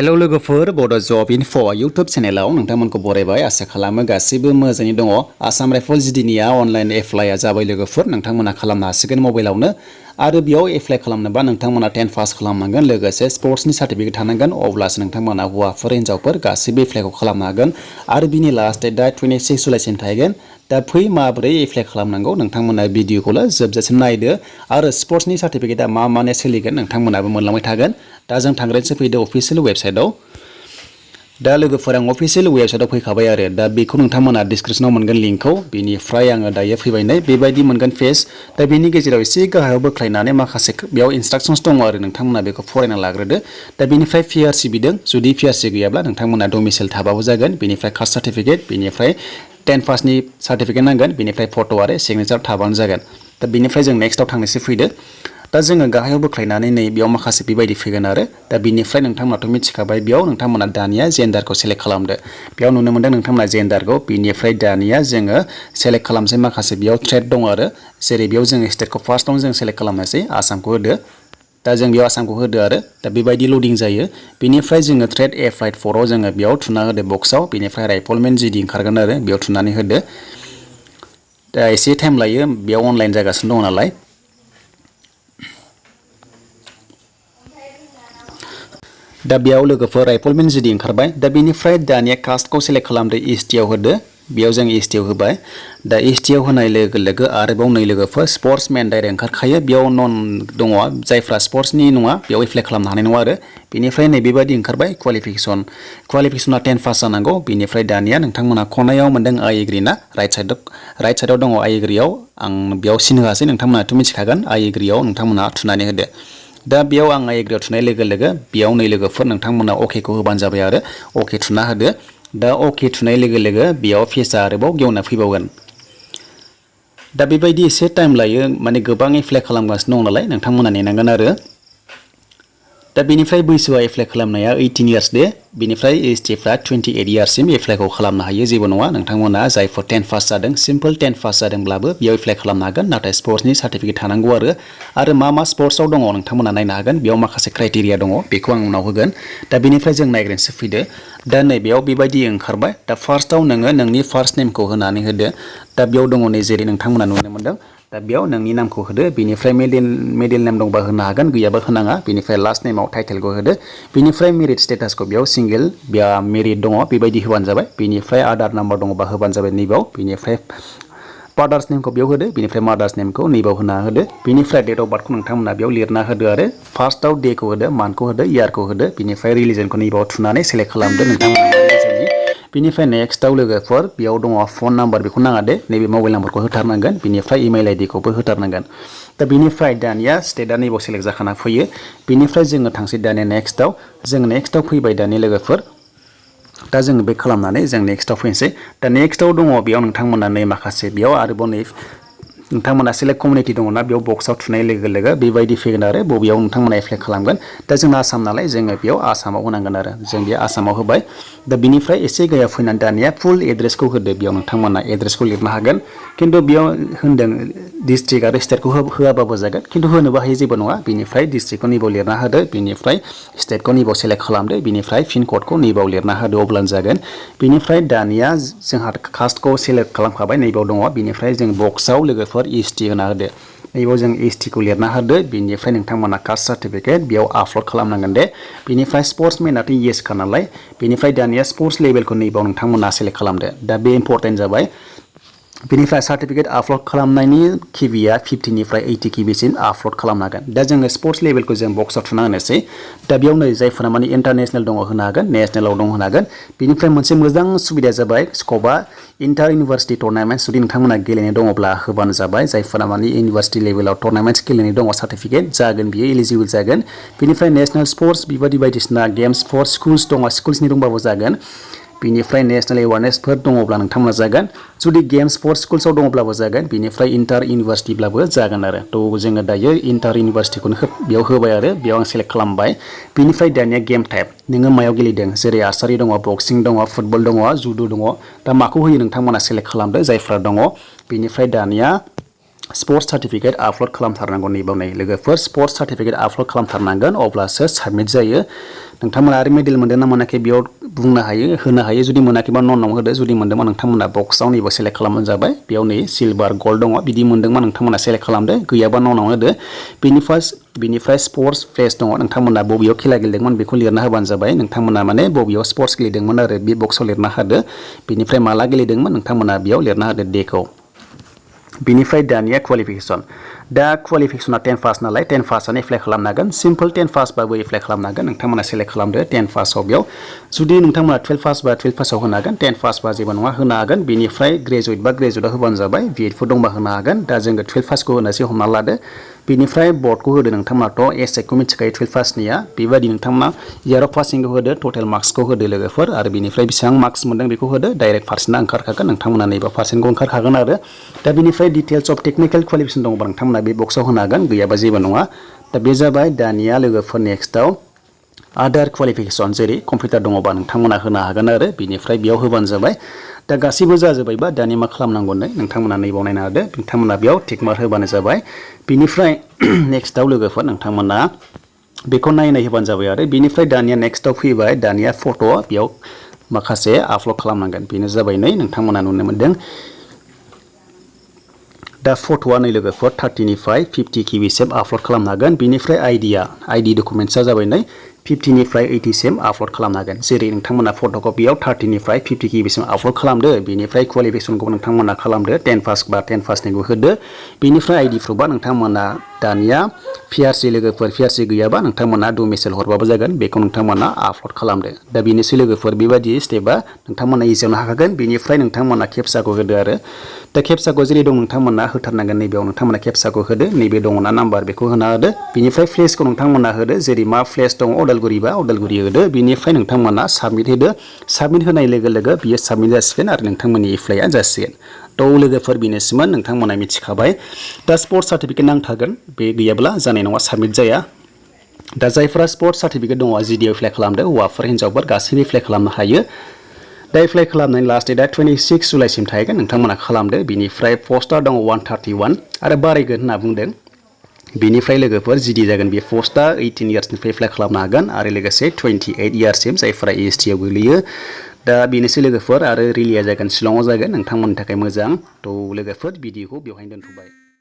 Hello लोगोफोर बड' जब enough' YouTube चेनेलाव नोंथांमोनखौ बरायबाय आसा खालामो गासैबो मोजाङै दङ। आसाम राइफल्स जिडिनिया अनलाइन एप्लाइआ जाबाय लोगोफोर नोंथांमोना खालामनो हासिगोन मबाइलावनो आरो बेयाव एप्लाइ खालामनोबा नोंथांमोना 10 पास खालामनांगोन लोगोसे स्पर्ट्सनि सार्टिफिकेट थानांगोन अब्लासो नोंथांमोना हौवाफोर हिन्जावफोर गासैबो एप्लाइखौ खालामनो हागोन आरो बिनि लास्ट डेटआ 26 जुलाइसिम थाहैगोन। दा फै माबोरै एप्लाइ खालामनांगौ नोंथांमोना भिडिअखौल' जोबजासिम नायदो आरो स्पर्ट्सनि सार्टिफिकेटआ मा सोलिगोन नोंथांमोनाबो मोनलांबाय थागोन। दा जों थांग्रोनोसै फैदो अफिसियेल वेबसाइटआव। दा लोगोफोर आं अफिसियेल वेबसाइटआव फैखाबाय आरो दा बेखौ नोंथांमोना डिसक्रिपसनाव मोनगोन लिंकखौ। बेनिफ्राय आङो दायो फैबाय नै बेबायदि मोनगोन पेज। दा बेनि गेजेराव एसे गाहायाव बोख्लायनानै माखासे बेयाव इन्सट्राक्शन्स दङ आरो नोंथांमोना बेखौ फरायना लाग्रोदो। दा बेनिफ्राय पिआरसि बिदों जुदि पिआरसि गैयाब्ला नोंथांमोना डमिसाइल थाबाबो जागोन। बेनिफ्राय कास्ट सार्टिफिकेट बेनिफ्राय 10 पासनि सार्टिफिकेट नांगोन बेनिफ्राय फट' आरो सिगनेचार थाबानो जागोन। दा बेनिफ्राय जों नेक्स्टआव थांनोसै फैदो। दा जोङो गाहायाव बोख्लायनानै नै बेयाव माखासे बेबायदि फैगोन आरो दा बेनिफ्राय नोंथांमोनाथ' मिथिखाबाय बेयाव नोंथांमोना दानिया जेन्डारखौ सेलेक्ट खालामदो। बेयाव नुनो मोनदों नोंथांमोना जेन्डारखौ बेनिफ्राय दानिया जोङो सेलेक्ट खालामसै माखासे बेयाव थ्रेड दङ आरो जेरै बेयाव जोङो स्टेटखौ फार्स्टआवनो जों सेलेक्ट खालामनोसै आसामखौ होदो। दा जों बेयाव आसामखौ होदो आरो दा बेबायदि लडिं जायो। बेनिफ्राय जोङो थ्रेड एप्लाइड फराव जोङो बेयाव थुना होदो बक्सआव बेनिफ्राय राइफलमेन जिडि ओंखारगोन आरो बेयाव थुनानै होदो। दा एसे टाइम लायो बेयाव अनलाइन जागासिनो दङ नालाय। दा बेयाव लोगोफोर राइफलमेन जिडि ओंखारबाय। दा बेनिफ्राय दानिया कास्टखौ सेलेक्ट खालामदो एसटिआव होदो। बेयाव जों एसटिआव होबाय। दा एसटिआव होनाय लोगो लोगो आरोबाव नै लोगोफोर स्पर्ट्समेन डाइरेक्ट ओंखारखायो बेयाव नन दङ जायफ्रा स्पर्ट्सनि नङा बेयाव एप्लाइ खालामनो हानाय नङा आरो बेनिफ्राय नै बेबायदि ओंखारबाय क्वालिफिकेसना 10 पास जानांगौ। बेनिफ्राय दानिया नोंथांमोना खनायाव मोनदों आइ एग्रि ना राइट साइडआव दङ आइ एग्रियाव आं बेयाव सिन होआसै नोंथांमोनाथ' मिथिखागोन आइ एग्रियाव नोंथांमोना थुनानै होदो। दा बेयाव आं आइ एग्रियाव थुनाय लोगो लोगो बेयाव नै लोगोफोर नोंथांमोना अकेखौ होबानो जाबाय आरो अके थुना होदो। दा अके थुनाय लोगो लोगो बेयाव पेजआ आरोबाव गेवना फैबावगोन। दा बेबायदि एसे टाइम लायो माने गोबां एप्लाइ खालामगासिनो दं नालाय नोंथांमोना नेनांगोन आरो। दा बेनिफ्राय बैसोआ एप्लाइ खालामनाया 18 इयार्स दे बेनिफ्राय एसटिफ्रा 28 इयार्ससिम एप्लाइखौ खालामनो हायो जेबो नङा। नोंथांमोना जायफोर 10 पास जादों सिम्पोल 10 पास जादोंब्लाबो बेयाव एप्लाइ खालामनो हागोन नाथाय स्पर्ट्सनि सार्टिफिकेट थानांगौ आरो मा स्पर्ट्सआव दङ नोंथांमोना नायनो हागोन बेयाव माखासे क्राइटेरिया दङ बेखौ आं उनाव होगोन। दा बेनिफ्राय जों नायग्रोनोसै फैदो। दा नैबेयाव बेबायदि ओंखारबाय। दा फार्स्टआव नोङो नोंनि फार्स्ट नेमखौ होनानै होदो। दा बेयाव दङ नै जेरै नोंथांमोना नुनो मोनदों। दा बेयाव नोंनि नामखौ होदो बेनिफ्राय मिडिल नेम दंबा होनो हागोन गैयाबा होनाङा। बेनिफ्राय लास्ट नेमाव टाइटेलखौ होदो। बेनिफ्राय मेरिट स्टेटासखौ बेयाव सिंगेल मेरिट दङ बेबायदि होबानो जाबाय। बेनिफ्राय आधार नाम्बार दङबा होबानो जाबाय नैबाव। बेनिफ्राय फादार्स नेमखौ बेयाव होदो बेनिफ्राय मादार्स नेमखौ नैबाव होना होदो। बेनिफ्राय डेट अफ बार्थखौ नोंथांमोना बेयाव लिरना होदो आरो फार्स्टआव डेखौ होदो मान्थखौ होदो इयारखौ होदो। बेनिफ्राय रिलिजनखौ नैबाव थुनानै सेलेक्ट खालामदो नोंथांमोना मा रिलिजननि। बेनिफ्राय नेक्स्टआव लोगोफोर बेयाव दङ फन नाम्बार बेखौ नाङा दे नैबे मबाइल नाम्बारखौ होथारनांगोन। बेनिफ्राय इमेल आइडिखौबो होथारनांगोन। दा बेनिफ्राय दानिया स्टेटआ नैबाव सेलेक्ट जाखाना फैयो। बेनिफ्राय जोङो थांसै दानिया नेक्स्टआव फैबाय दानि लोगोफोर। दा जोङो बे खालामनानै जों नेक्स्टआव फैनोसै। दा नेक्स्टआव दङ बेयाव नोंथांमोना नै माखासे बेयाव आरोबाव नै नोंथांमोना सेलेक्ट कमिउनिटि दङना बेयाव बक्सआव थुनाय लोगो लोगो बेबायदि फैगोन आरो बबेयाव नोंथांमोना एप्लाइ खालामगोन। दा जोंना आसाम नालाय जोङो बेयाव आसामाव होनांगोन आरो जों बे आसामाव होबाय। दा बिनिफ्राय एसे गायाव फैनानै दानिया फुल एड्रेसखौ होदो बेयाव नोंथांमोना एड्रेसखौ लिरनो हागोन। खिन्थु बेयाव होनदों डिस्ट्रिक्ट आरो स्टेटखौ होआबाबो जागोन खिन्थु होनोबो हायो जेबो नङा। बेनिफ्राय डिस्ट्रिक्टखौ नैबाव लिरना होदो बेनिफ्राय स्टेटखौ नैबाव सेलेक्ट खालामदो बेनिफ्राय पिन क'डखौ नैबाव लिरना होदो अब्लानो जागोन। बेनिफ्राय दानिया जोंहा कास्टखौ सेलेक्ट खालामखाबाय नैबाव दङ। बेनिफ्राय जों बक्सआव लोगोफोर एसटि होना होदो। नैबाव जों एसटिखौ लिरना होदो। बेनिफ्राय नोंथांमोना कास्ट सार्टिफिकेट बेयाव आपल'ड खालामनांगोन दे। बेनिफ्राय स्पर्ट्समेनाथ' येसखा नालाय बेनिफ्राय दानिया स्पर्ट्स लेभेलखौ नैबाव नोंथांमोना सेलेक्ट खालामदो। दा बे इम्परटेन्ट जाबाय। बेनिफ्राय सार्टिफिकेट आपल'ड खालामनायनि केबिआ 50निफ्राय 80 केबिसिम आपल'ड खालामनो हागोन। दा जोङो स्पर्ट्स लेभेलखौ जों बक्सआव थुना होनोसै। दा बेयाव नै जायफोरा माने इन्टारनेसनेल दङ होनो हागोन नेसनेलाव दं होनो हागोन। बेनिफ्राय मोनसे मोजां सुबिदाया जाबाय स्कपआ इन्टार इउनिभार्सिटि टुर्नामेन्ट जुदि नोंथांमोना गेलेनाय दङब्ला होबानो जाबाय। जायफोरा माने इउनिभार्सिटि लेभेलाव टुर्नामेन्ट्स गेलेनाय दङ सार्टिफिकेट जागोन बियो एलिजिबोल जागोन। बेनिफ्राय नेसनेल स्पर्ट्स बेबायदि बायदिसिना गेम्स स्पर्ट्स स्कुल्स दङ स्कुल्सनि दंबाबो जागोन। बेनिफ्राय नेसनेल एवारनेसफोर दङब्ला नोंथांमोना जागोन। जुदि गेम्स स्पर्ट्स स्कुल्सआव दङब्लाबो जागोन। बेनिफ्राय इन्टार इउनिभार्सिटिब्लाबो जागोन आरो थ' जोङो दायो इन्टार इउनिभार्सिटिखौनो बेयाव होबाय आरो बेयाव आं सेलेक्ट खालामबाय। बेनिफ्राय दानिया गेम टाइप नोङो मायाव गेलेदों जेरै आर्सारि दङ बक्सिं दङ फुटबल दङ जुदु दङ। दा माखौ होयो नोंथांमोना सेलेक्ट खालामदो जायफ्रा दङ। बेनिफ्राय दानिया स्पर्ट्स सार्टिफिकेट आपल'ड खालामथारनांगौ नैबाव नै लोगोफोर स्पर्ट्स सार्टिफिकेट आपल'ड खालामथारनांगोन अब्लासो साबमिट जायो नोंथांमोना आरो मेडेल मोनदों ना मोनाखै बेयाव बुंनो हायो होनो हायो जुदि मोनाखैबा ननाव होदो जुदि मोनदोंबा नोंथांमोना बक्सआव नैबो सेलेक्ट खालामबानो जाबाय बेयाव नै सिलभार गल्ड दङ बिदि मोनदोंबा नोंथांमोना सेलेक्ट खालामदो गैयाबा ननाव होदो बिनिफ्राय स्पर्ट्स प्लेस दङ नोंथांमोना बबेयाव खेला गेलेदोंमोन बेखौ लिरना होबानो जाबाय नोंथांमोना माने बबेयाव स्पर्ट्स गेलेदोंमोन आरो बे बक्सआव लिरना होदो बिनिफ्राय माला गेलेदोंमोन नोंथांमोना बेयाव लिरना होदो डेखौ बिनिफ्राय दानिया क्वालिफिकेसन दा क्वालिफिकेसना 10 पास नालाय 10 पासआनो एप्लाइ खालामनो हागोन सिम्पल 10 पासबाबो एप्लाइ खालामनो हागोन नोंथांमोना सेलेक्ट खालामदो 10 पासआव बेयाव जुदि नोंथांमोना 12 पास बा 12 पासआव होनो हागोन 10 पास बा जेबो नङा होनो हागोन बिनिफ्राय ग्रेजुवेट बा ग्रेजुवेटआव होबानो जाबाय बिएडफोर दंबा होनो हागोन दा जोङो 12 पासखौ होनोसै हमना लादो बिनिफ्राय बर्डखौ होदो नोंथांमोनाथ' एसएखौ मिथिखायो 12 पासनिया बेबायदि नोंथांमोना इयार अफ पासिंखौ होदो टटेल मार्क्सखौ होदो लोगोफोर आरो बिनिफ्राय बेसेबां मार्क्स मोनदों बेखौ होदो डाइरेक्ट पार्सेन्टआ ओंखारखागोन नोंथांमोना नैबा पार्सेन्टखौ ओंखारखागोन आरो दा बिनिफ्राय डिटेल्स अफ टेक्निकेल क्वालिफिकेसन दङबा नोंथांमोना बे बक्सआव होनो हागोन गैयाबा जेबो नङा दा बे जाबाय दानिया लोगोफोर नेक्स्टआव आदार क्वालिफिकेसन जेरै कम्पिउटार दङबा नोंथांमोना होनो हागोन आरो बिनिफ्राय बेयाव होबानो जाबाय दा गासैबो जाजोब्बायबा दानिया मा खालामनांगौ नोंथांमोना नैबाव नायनो हादो नोंथांमोना बेयाव टिक मार्क होबानो जाबाय बिनिफ्राय नेक्स्टआव लोगोफोर नोंथांमोना बेखौ नायनाय होबानो जाबाय आरो बिनिफ्राय दानिया नेक्स्टआव फैबाय दानिया फट' बेयाव माखासे आपल'ड खालामनांगोन बेनो जाबाय नै नोंथांमोना नुनो मोनदों दा फट'आ नै लोगोफोर 30 निफ्राय 50 केबिसिम आपल'ड खालामनो हागोन बिनिफ्राय आइडि डकुमेन्ट्सआ जाबाय नै 50 निफ्राय 80 सिम आपल'ड खालामनो हागोन जेरै नोंथांमोना फट'कपियाव 30 निफ्राय 50 केबिसिम आपल'ड खालामदो बेनिफ्राय क्वालिफिकेसनखौ नोंथांमोना खालामदो 10 पास बा 10 पासनिखौ होदो बेनिफ्राय आइडि प्रुफआ नोंथांमोना दानिया पिआरसि लोगोफोर पिआरसि गैयाबा नोंथांमोना डमिसाइल हरबाबो जागोन बेखौ नोंथांमोना आपल'ड खालामदो दा बेनोसै लोगोफोर बेबायदि स्टेपआ नोंथांमोना इजियावनो हाखागोन बेनिफ्राय नोंथांमोना केपसाखौ होदो आरो दा केपसाखौ जेरै दं नोंथांमोना होथारनांगोन नैबेयाव नोंथांमोना केपसाखौ होदो नैबे दङना नाम्बार बेखौ होना होदो बिनिफ्राय प्लेसखौ नोंथांमोना होदो जेरै मा प्लेस दङ अदालगुरि बा अदालगुरि होदो बिनिफ्राय नोंथांमोना साबमिट होदो साबमिट होनाय लोगो लोगो बियो साबमिट जासिगोन आरो नोंथांमोननि एप्लाइआ जासिगोन थ' लोगोफोर बेनोसैमोन नोंथांमोना मिथिखाबाय दा स्पर्ट्स सार्टिफिकेट नांथारगोन बे गैयाब्ला जानाय नङा साबमिट जाया दा जायफोरा स्पर्ट्स सार्टिफिकेट दङ जिडिआव एप्लाइ खालामदो हौवाफोर हिन्जावफोर गासैबो एप्लाइ खालामनो हायो दा एप्लाइ खालामनायनि लास्ट डेटआ 26 जुलाइसिम थाहैगोन नोंथांमोना खालामदो बिनिफ्राय पस्टआ दङ 131 आरो बारायगोन होनना बुंदों बेनिफ्राय लोगोफोर जिडि जागोन बे पस्टआ 18 इयार्सनिफ्राय एप्लाइ खालामनो हागोन आरो लोगोसे 28 इयार्ससिम जायफोरा एसटिआव गोग्लैयो दा बेनोसै लोगोफोर आरो रिलिया जागोन शिलंआव जागोन नोंथांमोननि थाखाय मोजां थ' लोगोफोर भिडिअखौ बेवहायनो दोनथ'बाय